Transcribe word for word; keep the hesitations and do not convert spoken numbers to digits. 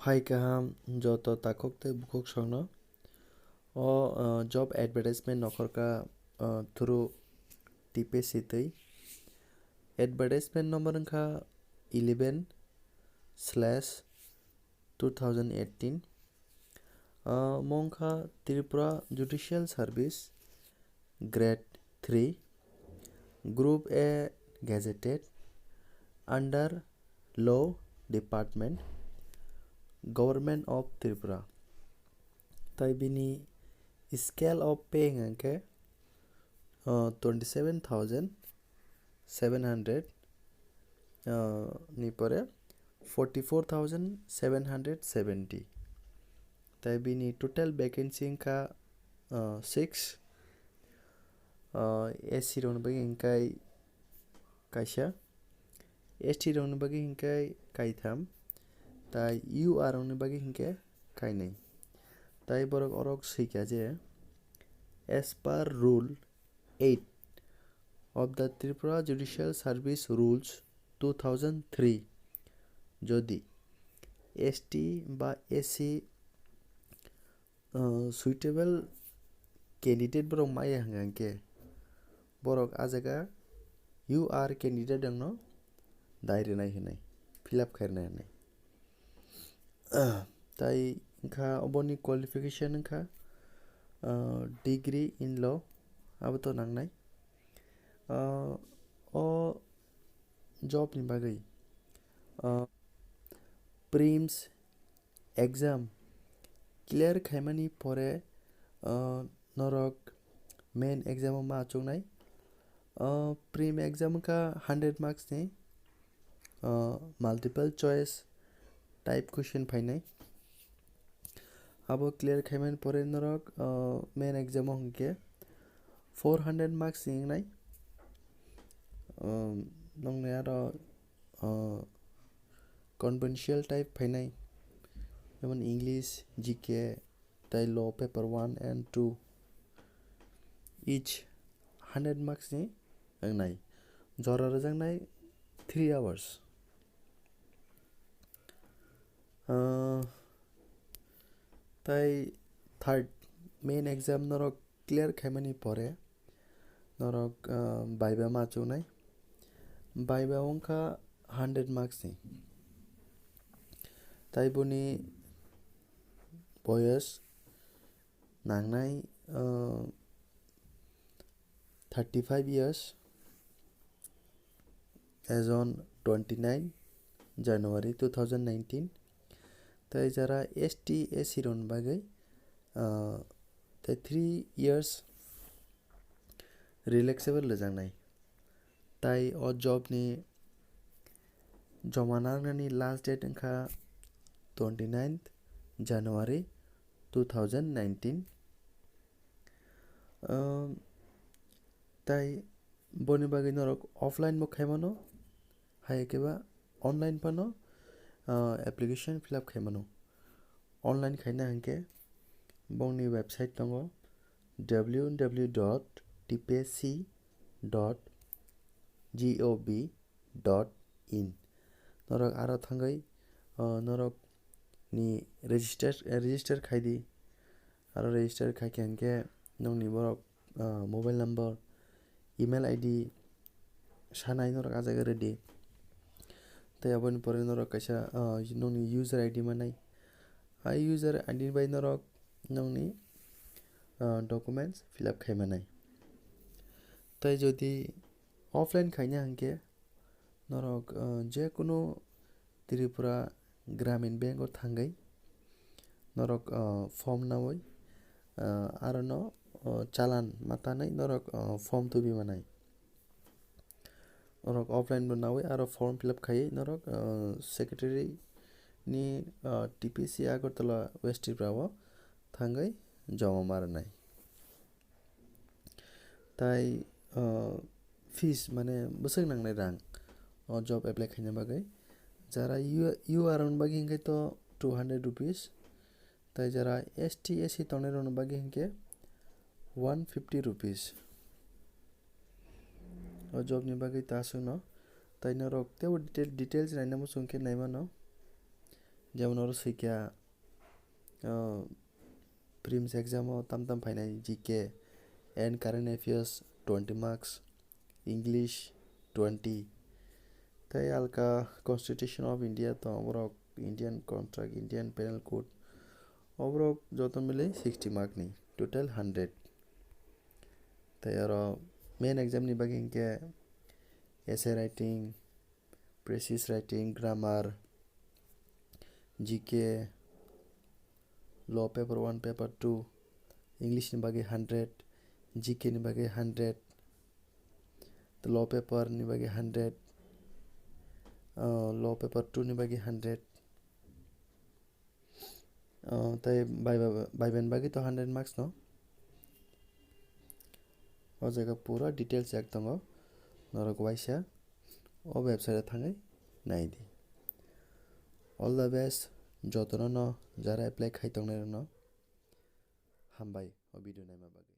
Hai kaham joto takhuk tei bukhuk songno. O, uh, job advertisement nokhorkha, uh, through T P S C twi. Advertisement number wngkha eleven slash two thousand eighteen. Uh, omo wngkha Tripura Judicial Service, Grade three, Group A gazetted, under Law Department, Government of Tripura. Tai bini scale of pay hwnkhe, uh, twenty seven thousand seven hundred, uh, ni pore forty four thousand seven hundred seventy. Tai bini total vacancy wngkha, uh, six. Uh, S C rokni bagwi hwnkhe kaisa, S T rokni bagwi hwnkhe kaitham, tai U R rokni bagwi hwnkhe kainwi. Tai borok orok swikha je, as per rule eight of the Tripura Judicial Service Rules two thousand three, jodi S T ba S C, uh, suitable candidate borok maya hwnkha hwnkhe, borok a jaga U R candidate rokno dai rwnai hwnwi, fill up khai rwnai hwnwi. Tai wngkha oboni qualification wngkha, uh, degree in law, abo to nangnai. Uh, o job ni bagwi, uh, prelims exam clear khaimani pore, uh, norok main exam o ma achuknai. Uh, prelim exam wngkha hundred marks ni, uh, multiple choice type question phainai. Abo clear khaimani pore norok, uh, main exam o hwnkhe four hundred marks ni wngnai. Um, nokni aro, uh, conventional type phainai, jemon English, G K, tai law paper one and two, each hundred marks ni wngnai. Jora rwjaknai three hours. Uh, tai third main exam norok clear khaimani pore norok, uh, viva ma achuknai. Viva wngkha hundred marks ni. Tai boni boyos nangnai, uh, thirty five years as on twenty nine January two thousand nineteen. Tai jara S T S C rokni bagwi, uh, tai three years relaxable rwjaknai. Tai o job ni joma nangnani last date wngkha twenty ninth January two thousand nineteen. Um, tai boni bagwi norok offline bo khaimano, hai khe ba online phano, uh, application fill up khaimano. Online khaina hwnkhe bongni website tongo, W W W dot T P S C dot gov dot in. Norok aro thangwi, uh, norok ni register, eh, register khai di. Aro register khai khe hwnkhe nokni borok, ah, mobile number, email I D sanai norok ah jaga ready. Tei aboni pore norok kaisa, ah, nokni user I D manai. Ah user I D bai norok nokni, ah, documents fill up khai manai. Tei jodi offline khaina hwnkhe norok, ah, je kunu Tripura Gramin Bank o thangwi norok, ah, form nawi, ah, arono, ah, chalan ma tanwi norok, ah, form tubi manai. Norok offline bo nawi aro form fill up khaiwi norok, ah, secretary ni, ah, T P C Agartala West Tripura o thangwi joma ma rwnai. Tai, uh, fees, mane bwswk nangnai rang o job apply khaina bagwi. Jara U R ni bagwi hwnkhe to two hundred rupees, tai jara S T S C tongnai rokni bagwi hwnkhe one fifty rupees. O job ni bagwi ta aswkno, tai norok teibo detail, details naina muchung khe naimano. Jemon oro swikha, ah, prelims exam o tam tam phainai G K and current affairs twenty marks, English twenty. Tei alka Constitution of India tong, oborok Indian contract, Indian penal code, oborok joto mili sixty mark ni, total hundred. Tei oro main exam ni bagwi hinkhe essay writing, prose writing, grammar, G K, law paper one, paper two, English ni bagwi hundred, G K ni bagwi hundred, law paper ni bagwi hundred, ah, law paper two ni bagwi hundred, ah, tei viva, viva ni bagwi to hundred marks no. O jaga pura details yak tongo, norok waisa o website o thangwi nai di. All the best jotono no, jara apply khai tongnai rokno hambai o video naima bagwi.